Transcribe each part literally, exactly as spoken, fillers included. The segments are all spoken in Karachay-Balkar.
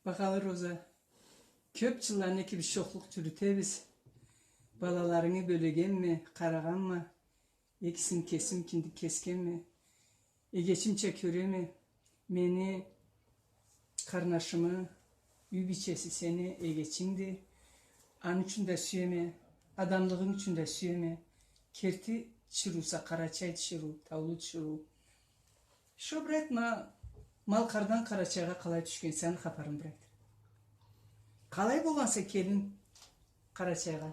Багъалы Роза, кёп джылланы экибиз шохлукъ джюрютебиз. Балаларынгы бёлегенме, къарагъанма, экисин кесим киндик кесгенме. Эгечимча кёреме, мени къарнашымы юй бийчеси сени эгечингди. Аны ючюн да сюеме, адамлыгъынг ючюн да сюеме. Керти тиширыуса, къарачай тиширыу, таулу тиширыу. Шо, брат, ма, Малкъардан Къарачайгъа къалай тюшгенсе, аны хапарын бир айт. Къалай болгъанса келин Къарачайгъа?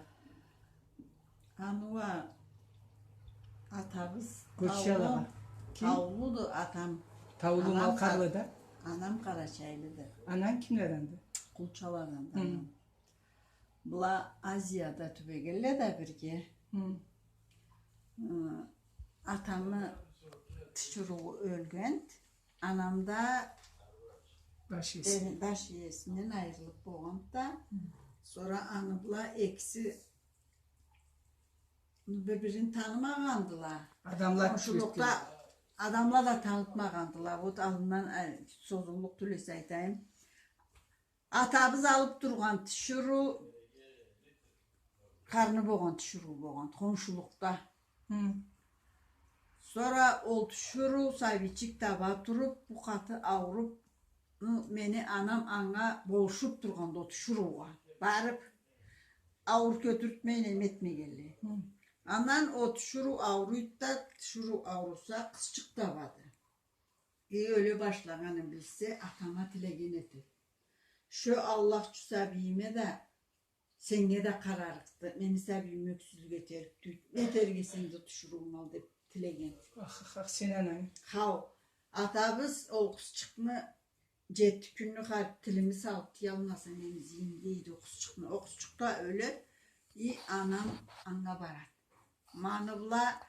Аны уа атабыз Гурчалагъа. Таулу, ким? Таулуду атам. Таулу. Анам Малкъарлы да? Анам къарачайлыды. Ананг кимледенди? Къулчаладанды анам. Была Азияда тюбегенле да бирге. Хы. Ы, атамы тиширыуу ёлгенд. Анам да баш иеси, э, баш иесинден айырылып болгъанд да. Хы. Сора аны была экиси бир-бирин танымагъандыла. Адамла тюбетген. Къоншулукъда адамла да танытмагъандыла. Вот аллындан, э, созуллукъ тюл эсе айтайым. Атабыз алып тургъан тиширыу къарны болгъан тиширыу болгъан, къоншулукъда. Хы. Сора ол тиширыу сабийчик таба туруп, бу къаты ауруп, ну, мени анам анга болушуп тургъанды ол тиширыугъа. Барып, ауур кётюртмей, неме этмегенлей. Хы. Андан ол тиширыу ауруйду да, тиширыу ауруса, къызчыкъ табады. И, ёле башлагъанын билсе, атама тилеген этеди. Шо Аллах ючюн сабийиме да, сеннге да къарарыкъды. Мени сабийим ёксюзлюк этерик тюйюлдю. Не этерик эсенг да тиширыума, деп тилеген. Ах, ах, ах, сен ананг. Хау, атабыз ол къызчыкъны джети кюнню хар-, тилими салып тыялмасам, эмизийим, дейди ол къызчыкъны. Ол къызчыкъ да ёледи. И, анам анга барады. Ма аны бла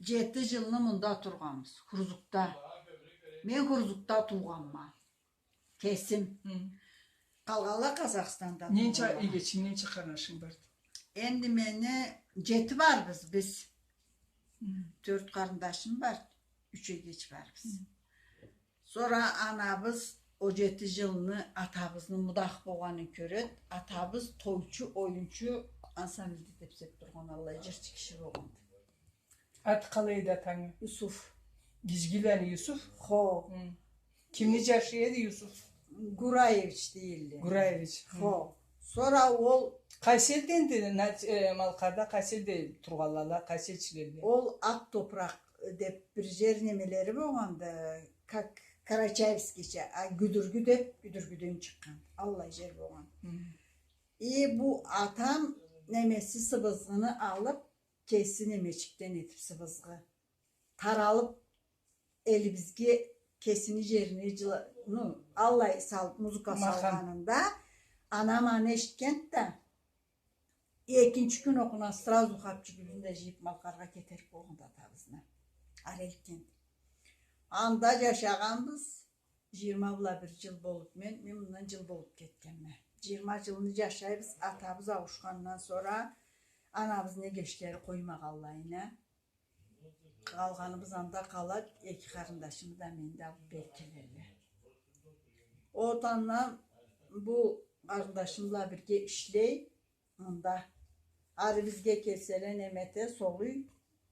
джети джылны мында тургъанбыз, Хурзукда. Мен Хурзукда туугъанма. Кесим. Хы. Къалгъанла Къазахстанда туугъанла. Ненча эгечинг, ненча къарнашынг барды? Энди мени джети барбыз биз. Хы. Тёрт къарындашым бар, юч эгеч барбыз. Хы. Сора анабыз ол джети джылны атабызны мудах болгъанын кёреди. Атабыз тойчу, оюнчу ансамбльде тепсеп тургъан, аллай джырчы киши болгъанды. Аты къалай эди атангы? Юсуф. Гижгиланы Юсуф? Хо. Хы. Кимни джашы эди Юсуф? Гураевич дейле. Гураевич. Хы. Хо. Сора ол... Къайсы элденди, на-, э, Малкъарда къайсы элде тургъанла, къайсы элчиледи? Ол Ак топуракъ деп бир джер немелери болгъанды, как Карачаевскийча, а, Гюдюргю деп, Гюдюргюден чыкъгъан. Аллай джер болгъан. Хы. И бу атам немеси сыбызгъыны алып, кеси немечикден этип сыбызгъы. Таралып, элибизге кесини джерине джыла-, ну, аллай салып, музыка салгъанында, анам аны эшитгенди да, экинчи кюн окъуна сразу хапчюгюбюзню да джыйып, Малкъаргъа кетерик болгъанды атабызны. Ары элтгенди. Анда джашагъанбыз, джыйырма бла бир джыл болуп мен, мен мындан джыл болуп кетгенме. Джыйырма джылны джашайбыз, атабыз ауушхандан сора анабызны эгечлери къоймагъанлайына. Къалгъаныбыз анда къалады, эки къарындашымы да, мени да алып бери келелле. Ол андан бу къарындашым бла бирге ишлей, мында. Ары бизге келселе, неме эте, солуй,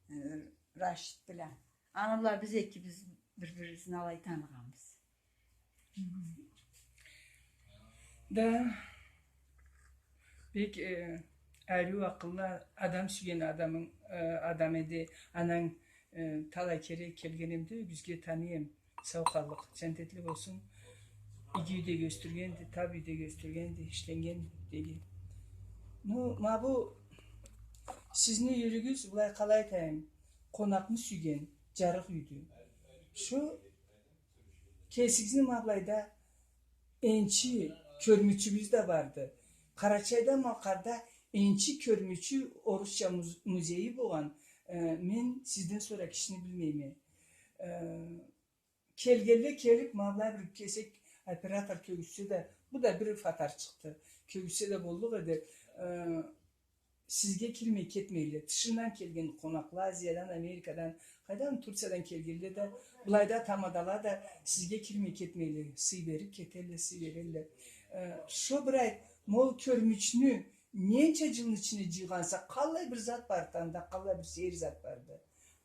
э, Рашид бла. Аны бла биз экибиз бир-бирибизни алай таныгъанбыз. Да, бек, э, ариу акъыллы, адам сюйген адамынг, э, адам эди. Ананг, э, талай кере келген эм да, бизге таный эм. Сау къаллыкъ, джандетли болсун. Иги юйде ёсдюргенди, таб юйде ёсдюргенди, ишленгенди. Ну, ма бу сизни юйюгюз, былай къалай айтайым, къонакъны сюйген, джарыкъ юйдю. Шу кесигизни ма былайда энчи кёрмючюгюз да барды. Къарачайда, Малкъарда энчи кёрмючю орусча муз-, музейи болгъан, э, мен сизден сора кишини билмейме. Э, келгенле келип, ма былай бир кесек оператор кёргюзтсе да, бу да бир фатар чыкъды. Кёргюзтсе да боллукъ эди. Э, сизге кирмей кетмейле. Тышындан келген къонакъла, Азиядан, Америкадан, къайдан, Турциядан келгенле да, былайда тамадала да сизге кирмей кетмейле. Сый берип кетелле, сый берелле. Э, шо бир ай, ма ол кёрмючню ненча джылны ичине джыйгъанса, къаллай бир зат барды анда, къаллай бир сейир зат барды.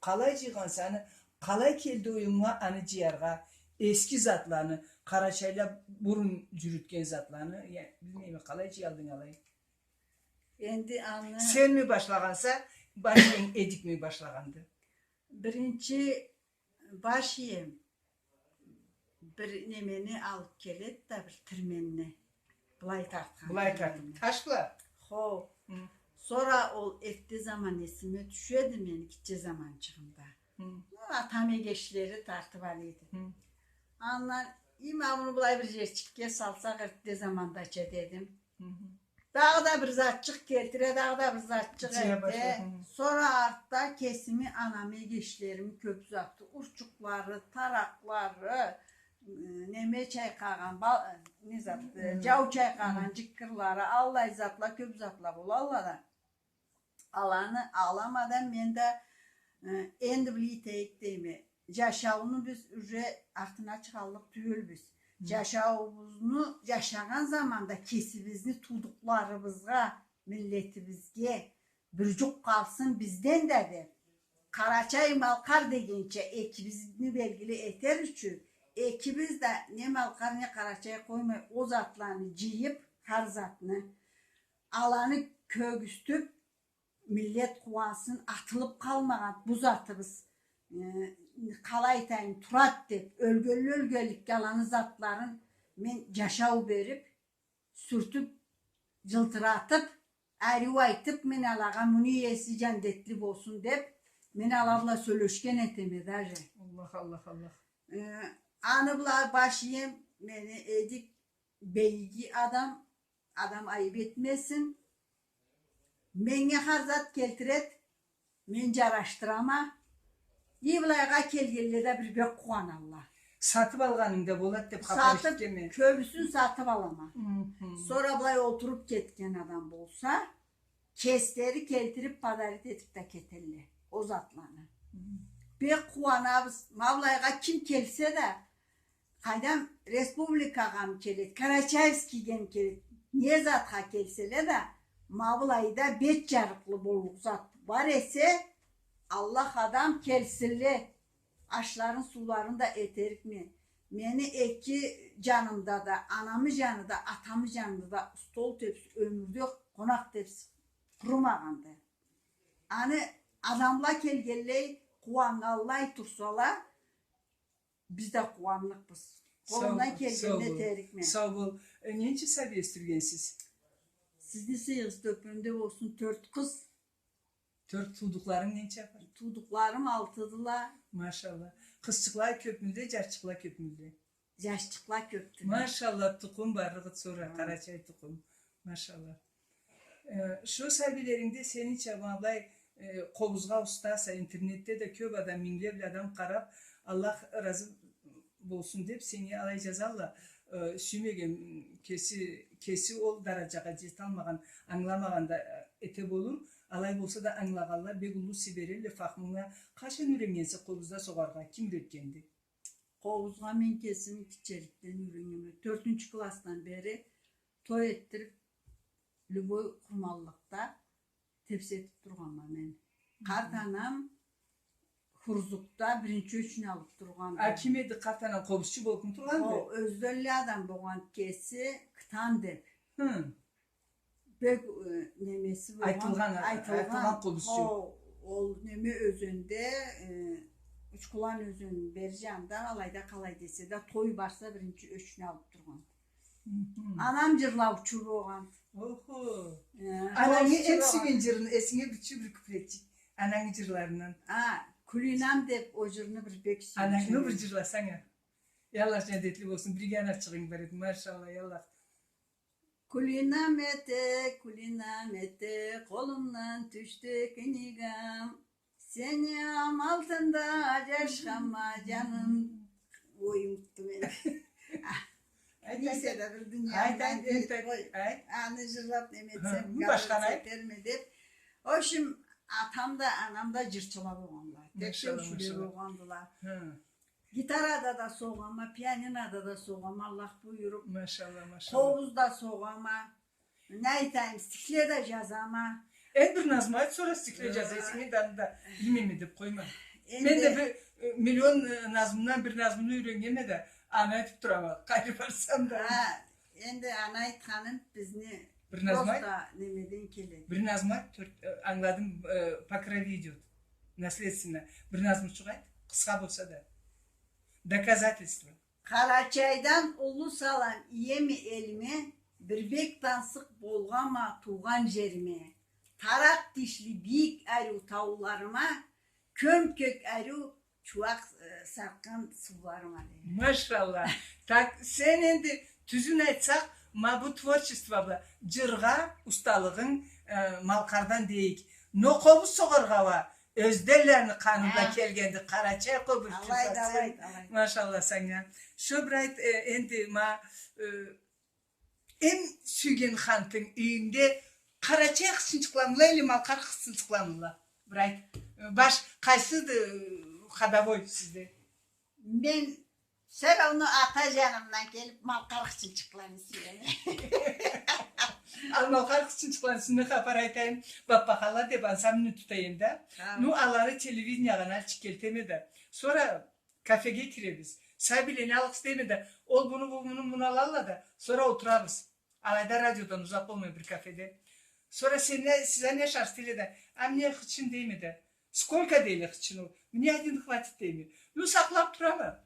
Къалай джыйгъанса аны, къалай келди оюнга аны джыяргъа, эски затланы, къарачайла бурун джюрютген затланы, я, билмейме, къалай джыялдынг алай? Энди аны... Сенми башлагъанса, баш иенг Эдикми башлагъанды? Биринчи баш ием бир немени алып келеди да, бир тирменни. Былай тартхан тирменни. Былай тартып. Таш бла? Хо. Хы. Сора ол эртде заман эсиме тюшеди мени гитче заманчыгъымда. Хы. Атам эгечлери тартып ала эди. Хы. Андан, и, ма муну былай бир джерчикге салсакъ эртде замандача дедим. Хы хы. Дагъыда бир затчыкъ келтире, дагъыда бир затчыкъ эте. Сора артда кесими, анамы эгечлерими кёп заты, урчукълары, таракълары, э, неме чайкъагъан, бал-, э, не зат, э, джау чайкъагъан джыккырлары, аллай затла, кёп затла болалла да. Аланы алама да мен да, э, энди бла этейик дейме. Джашауну биз уже артына чыгъаллыкъ тюйюлбюз. Хы. Джашауубузну джашагъан заманда кесибизни туудукъларыбызгъа, миллетибизге бир джукъ къалсын бизден да деп, къарачай-малкъар дегенча экибизни белгили этер ючюн, экибиз да не малкъар, не къарачай къоймай, ол затланы джыйып, хар затны, аланы кёргюзтюп, миллет къууансын, атылып къалмагъан бу затыбыз, э, къалай айтайым, турад деп, ёлгенли ёлгенликге аланы затларын мен джашау берип, сюртюп, джылтыратып, ариу айтып, мен алагъа, муну иеси джандетли болсун деп, мен ала бла сёлешген этеме даже. Аллах, Аллах, Аллах. Э, аны бла баш ием мени Эдик бейги адам, адам айып этмесин. Меннге хар зат келтиред, мен джарашдырама. И былайгъа келгенле да бир бек къууаналла. Сатып алгъанынгда болад деп хапар эшитгенме? Сатып, кёбюсюн сатып алама. Хы хы. Сора былай олтуруп кетген адам болса, кеслери келтирип, подарить этип да кетелле ол затланы. Хы. Бек къууанабыз. Ма былайгъа ким келсе да, къайдан, республикагъамы келед, Карачаевскийгеми келед, не затха келселе да, ма былайда бет джарыкълы боллукъ зат бар эсе, Аллах, адам келсинле, ашларын, сууларын да этерикме. Мени эки джанымда да, анамы джаны да, атамы джаны да стол тепсип, ёмюрде къонакъ тепсип къурумагъанды. Аны адамла келгенлей, къууаннганлай турсала, биз да къууанныкъбыз. Къолумдан келгенин этерикме. Сау бол. Э, ненча сабий ёсдюргенсиз? Сизни сыйыгъыз тёпремде болсун, тёрт къыз. Тёрт, туудукъларынг ненча бар? Туудукъларым алтыдыла. Машалла. Къызчыкъла кёпмюлле, джашчыкъла кёпмюлле? Джашчыкъла кёпдюле. Машалла, тукъум барлыгъы сора, къарачай тукъум. Машалла. Э, шо сабийлерингде сенича, ма былай, э, къобузгъа устаса, интернетде да кёп адам, мингле бла адам къарап, Аллах разы болсун деп, сеннге алай джазалла, э, сюймеген, кеси, кеси ол дараджагъа джеталмагъан, ангыламагъан да, э, эте болур. Алай болса да, ангылагъанла бек уллу сый берелле фахмунга. Къачан юйреннгенсе къобузда согъаргъа? Ким юйретгенди? Къобузгъа мен кесим гитчеликден юйреннгенме. Тёртюнчю классдан бери той этдирип, любой къурманлыкъда тепсетип тургъанма мен. Хы. Къарт анам Хурзукда биринчи ёчню алып тургъанды. А ким эди къарт ананг, къобузчу болупму тургъанды? О, ёзденли адам болгъан кеси, Кытан деп. Хы. Бек, э, немеси болгъан, айтылгъан, айтылгъан, айтылгъан къобузчу. О, ол неме ёзенде, э, Учкулан ёзенини бери джанында, алайда къалай десе да, той барса, биринчи ёчню алып тургъан. Хы хы. Анам джырлаучу болгъан. Охо. Э, анангы эм сюйген джырын эсинге бир тюшюр, бир куплетчик. Анангы джырларындан. А, Кулинам деп ол джырны бир бек сюйген. Анангы бир джырласанг а. Аллах джандетли болсун, бирге анабчыгъынг бар эди, машалла, Аллах. Кулинам эте, кулинам эте, къолумдан тюшдю книгам. Сени амалтында аджашханма, джаным. Ой, унутдум энди. Айт, айт. Нейсе да, бир дуниядан кетип къой. Айт, айт, айт. Аны джырлап неме этсем, башханы этерме деп. В общем, атам да, анам да джырчыла болгъандыла. Тек джырчыла болгъандыла. Гитарада да согъама, пианинода да согъама, Аллах буюруп. Машалла, машалла. Къобуз да согъама. Не айтайым, стихле да джазама. Энди бир назму айт, сора стихле джазайса, мен да аны да билмейме деп къойма. Мен да бир, э, миллион, э, назмудан бир назмуну юйреннгенме да, аны айтып турама, къайры барсам да. Энди аны айтханым бизни бир назму айт. Просто немеден келеди. Бир назму айт, тёрт, э, ангыладым, э, «По крови идёт», «Наследственная». Бир назмучукъ айт, къысха болса да. «Доказательство». Къарачайдан уллу салам иеме, элиме, бир бек тансыкъ болгъанма туугъан джериме, таракъ тишли бийик ариу тауларыма, кём-кёк ариу чууакъ, э, саркъгъан сууларыма, дейме. Машалла. Так, сен энди тюзюн айтсакъ, ма бу творчество бла, джыргъа усталыгъынг, э, Малкъардан дейик. Но къобуз согъаргъа уа, ёзденлени къанында келгенди, къарачай къобузчусу сен. Алайды, алайды, алайды. Машалла санга. Шо бир айт, э, энди ма, э, эм сюйген хантынг юйюнгде къарачай хычынчыкъламыла или малкъар хычынчыкъламыла? Бир айт, э, баш къайсыды, э, ходовой сизде? Мен Всё равно ата джанымдан келип, малкъар хычынчыкъланы сюеме. Ал малкъар хычынчыкъланы сюйюмлю хапар айтайым. Баппаханла деп ансамбльни тута эдим да. Хау. Ну, аланы телевидениягъа алчыкъ келтиреме да. Сора кафеге киребиз. Сабийлени алыкъ дейме да. Ол муну, бу муну, муну алалла да. Сора олтурабыз. Алайда радиодан узакъ болмай бир кафеде. Сора сен не, сиз а не ашарсыз дейле да, а мне хычын дейме да. Сколько дейле хычын ол? Мне один хватит дейме. Ну, сакълап турама.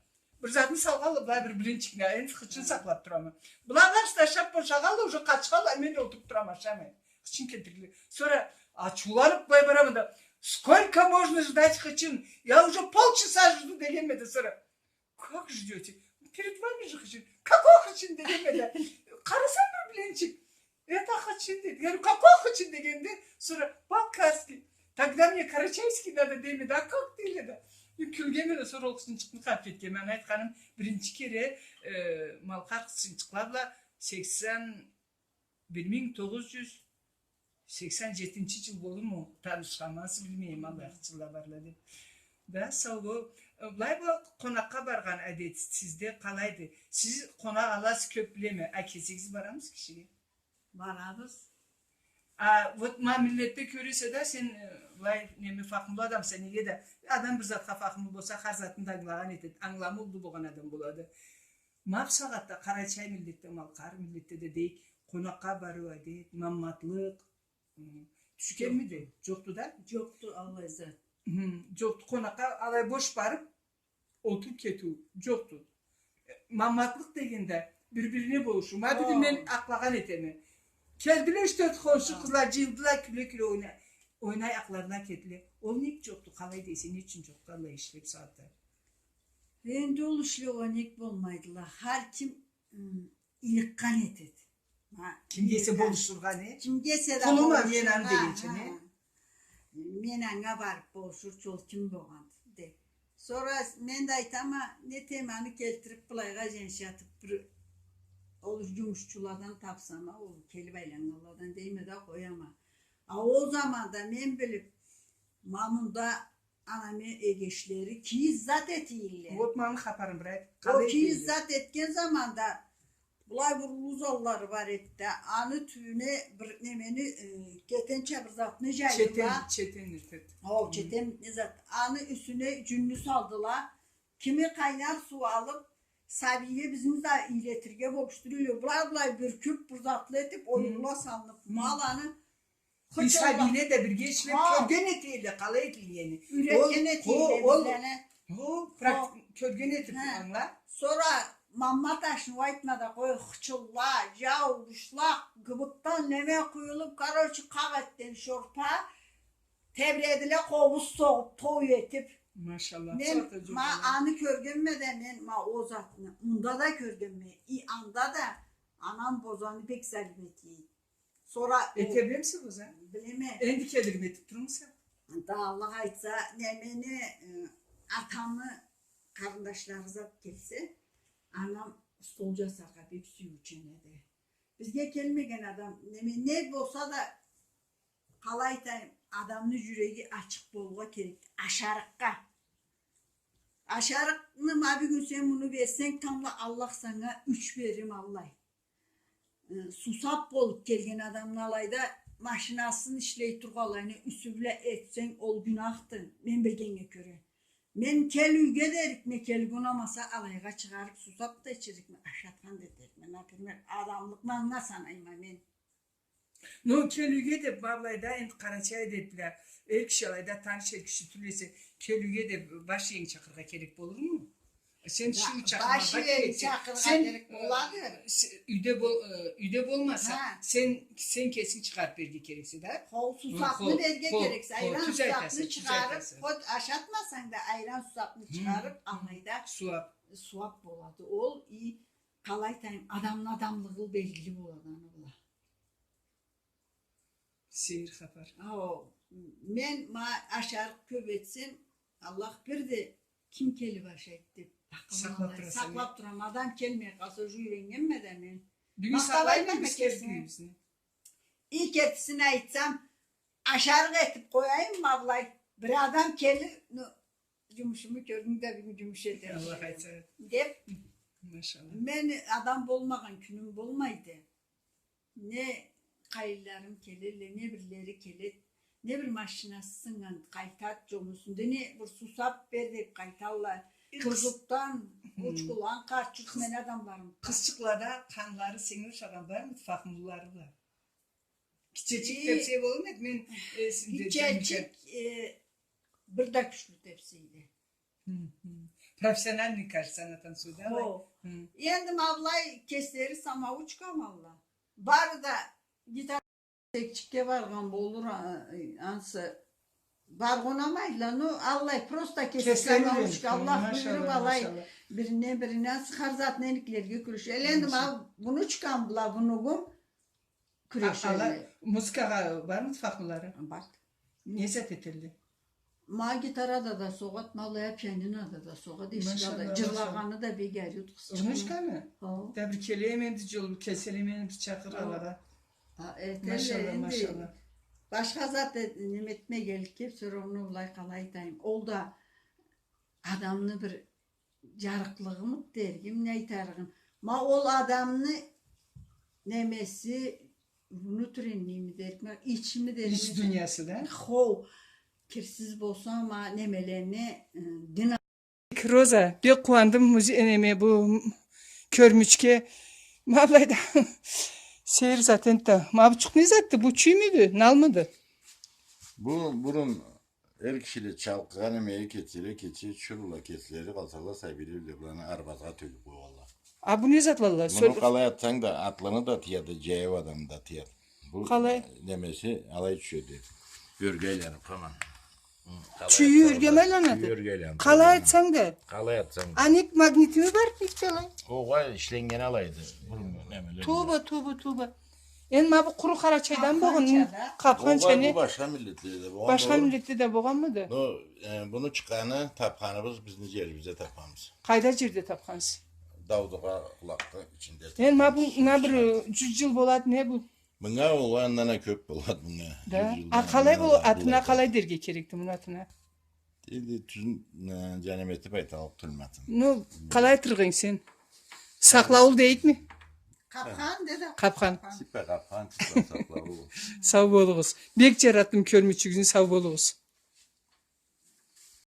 Бир затны салгъанла, былай бир блинчикни, энди хычын сакълап турама. Была барысы да ашап бошагъанла, уже къачханла, мен олтуруп турама, ашамай. Хычын келтирле. Сора ачыуланып былай барама да, сколько можно ждать хычын? Я уже полчаса жду дегенме да сора. Как ждёте? Перед вами же хычын. Какой хычын дегенме да. Къарасам бир блинчик. Это хычын дейди. Я говорю, какой хычын дегенде, сора балкарский. Тогда мне карачайский надо дейме да, а как дейле да. Мен кюлгенме да, сора ол хычынчыкъны къарп этгенме. Аны айтханым, биринчи кере, э, малкъар хычынчыкъла бла сексен бир минг тогъуз джюз сексен джетинчи джыл болурму, танышханма, ансы билмейме, аллай хычынла барла деп. Да, сау бол. Былай бу къонакъгъа баргъан адет сизде къалайды? Сиз къонакъ аласыз кёп, билеме, а кесигиз барамысыз кишиге? Барабыз. А вот ма миллетде кёресе да, сен, э, былай, неме, фахмулу адамса, неге да, адам бир затха фахмулу болса, хар затын да ангылагъан этеди, ангыламы уллу болгъан адам болады. Ма бусагъатда къарачай миллетде, малкъар миллетде да дейик, къонакъгъа барыу адет, мамматлыкъ, ы, тюшгенмиди? Джокъду да? Джокъду аллай зат. Хы, джокъду, къонакъгъа алай бош барып, олтуруп кетиу джокъду. Мамматлыкъ дегенде, бир-бирине болушуу. Ма бюгюн мен акълагъан этеме. Келдиле юч-тёрт хоншу къызла, джыйылдыла, кюле-кюле ойна-, ойнай, акъладыла, кетдиле. Ол нек джокъду, къалай дейсе, не ючюн джокъду аллай ишле бусагъатда? Энди ол ишле уа нек болмайдыла? Хар ким, м, ийныкъгъан этеди. Ма, кимге эсе болушургъа, не? Кимге эсе да болушургъа, къулума мен аны дегенча, не? Мен анга барып болушурча, ол ким болгъанды деп. Сора мен да айтама, не этейим, аны келтирип былайгъа джаншатып, бир ол джумушчуладан тапсама, ол келип айланнганладан дейме да, къояма. А ол заманда мен билип, ма мында анаме эгечлери кийиз зат этийле. Вот, ма аны хапарын бир айт. Ол кийиз зат этген заманда былай бир уллу заллары бар эди да, аны тюбюне бир немени, э, кетенча бир затны джайдыла. Четен, четен этеди. О, четен не зат. Аны юсюне джюнню салдыла. Кими къайнар суу алып, сабийге бизни да ийлетирге болушдула. Былай-былай бюркюп, бир затла этип, оюнла салынып. Ма аны Хычынла. Сабийле да бирге ишлеп кёрген этелле, къалай этилгенин. Юйретген этелле бизлени. Ол, ол практи-, кёрген этип, ангыла. Сора мамма ташны айтма да къой, хычынла, джау, бушла, гыбытдан неме къуюлуп, короче, къакъ этден шорпа, тебредиле къобуз согъуп, той этип. Машалла. Мен ма аны кёргенме да, мен ма ол затны мында да кёргенме, и анда да, анам бозаны бек залим этеди. Сора... Эте билемисе боза? Билеме. Энди келирме этип турмуса? Да, Аллах айтса, немени, э, атамы къарындашлары зат келсе, анам стол джасаргъа бек сюйюучен эди. Бизге келмеген адам, неме, не болса да, къалай айтайым, адамны джюреги ачыкъ болургъа керек. Ашарыкъгъа. Ашарыкъны ма бюгюн сен муну берсенг, тамбла Аллах санга юч берир, аллай. Э, сусап болуп келген адамны алайда машинасын ишлей тургъанлайына юсю бла этсенг, ол гюнахды, мен билгеннге кёре. Мен кел юйге дерикме, келиуге унамаса, алайгъа чыгъарып, сусап да ичирикме, ашатхан да этерикме. Например, адамлыкъ манга санайма мен. Но келиуге деп, ма былайда, энди къарачай адет бла, эр киши алайда, таныш эр киши тюл эсе, келиуге деп баш иенги чакъырыргъа керек болурму? Сен тиширыу чакъырмагъа керек. Баш иенги чакъырыргъа керек болады. Юйде бол-, э, юйде болмаса, сен, сен кесинг чыгъарып берирге керексе да. Хо, сусапны берирге керексе, айран сусапны чыгъарып, хо, ашатмасанг да, айран сусапны чыгъарып, алайда сууап болады. Ол, и, къалай айтайым, адамны адамлыгъы белгили болады аны бла. Сейир хапар. Ау, мен ма ашарыкъ кёп этсем, Аллах бир да ким келип ашайды деп, сакълап турама. Адам келмей къалса, уже юйреннгенме да мен. Бюгюн сакълайма, биз келип юйюбюзню. И кертисин айтсам, ашарыкъ этип къояйым ма былай. Бир адам келир, ну, джумушуму кёрдюнг да, бюгюн джумуш этерме деп. Машаллах. Мен адам болмагъан кюнюм болмайды. Не къайынларым келелле, не бирлери келед, не бир машинасы сыннган къайтад джол юсюнде, не бир сусап бер деп къайталла. Тургутдан учкулан къарт джюрюмеген адамларым. Къызчыкълада къанлары сеннге ушагъан бармыды, фахмулары бла? Гитчечик тепсе болмайды, мен, э, гитчечик, э, бир да кючлю тепсейди. Профессиональный, кажется, она танцует, да? Хо. Энди ма былай кеслери самоучка ма алай. Бары да гитара секчикге баргъан болур, а, ансы баргъа унамайдыла, ну, аллай, просто кеслери самоучка, Аллах буюруп алай, биринден бирине, ансы хар затны эниклерге кюрешелле. Энди ма внучкам бла внугум кюрешелле. Музыкагъа бармыды фахмулары? Бар. Не зат этелле? Ма гитарада да согъад, ма былай пианинода да согъад, эшик алда. Машаллах, джырлагъаны да бек ариуд къызчыкъны. Внучканы? Хо. Да бир келейим энди, джол келселе, мени бир чакъыр алагъа. Хо. Машаллах, энди машаллах. Башха зат неме этмегенликге, всё равно, былай къалай айтайым. Ол да адамны бир джарыкълыгъымыды дерикме, не айтарыкъма. Ма ол адамны немеси, внутренними дерикме, ичими дерикме. Ич дуниясы да? Хо, кирсиз болса, ма немелени, э, дин. Роза, бек къууандым, музи-, неме, бу кёрмючге. Ма былайда сейир зат энтда. Ма бу джукъ не затды? Бу чюймюдю, налмыды? Бу бурун эр кишиле чалкъыгъа немеге кетселе, кече тиширыула кеслери къалсала, сабийле бла, быланы арбазгъа тёгюп къойгъанла. А бу не затлалла? Муну къалай атсанг да, атлыны да тыяды, джаяу адамны да тыяды. Бу немеси алай тюшеди. Ёрге айланып, хаман. Чюйю ёрге айланады. Къалай айтсанг да. Къалай айтсанг да. Къалай айтсанг да. Аны магнитими бар, бек алай? Огъай, ишленнген алайды. Бу немеле. Тоба, тоба, тоба. Энди ма бу къуру къарачайдан болгъан, къапханча не? Огъай, бу башха миллетледе да болгъан. Башха миллетледе да болгъанмыды? Но, э, буну чыкъгъаны, тапханыбыз, бизни джерибизде тапханбыз. Къайда джерде тапхансыз? Даудугъа къулакъны ичинде. Энди ма бу, мына бир, э, джюз джыл болады, не бу? Мынга, огъай, андан а кёп болады мынга. Да? А къалай бу атына, къалай дерге керекди муну атына? Энди тюзюн, э, джанем этип айталлыкъ тюлме атын. Ну, къалай айтырыкъ эдинг сен? Сакълауу дейикми? Къапхан, деди. Къапхан. Типа къапхан, типа сакълауу. Сау болугъуз. Бек джаратдым кёрмючюгюзню, сау болугъуз.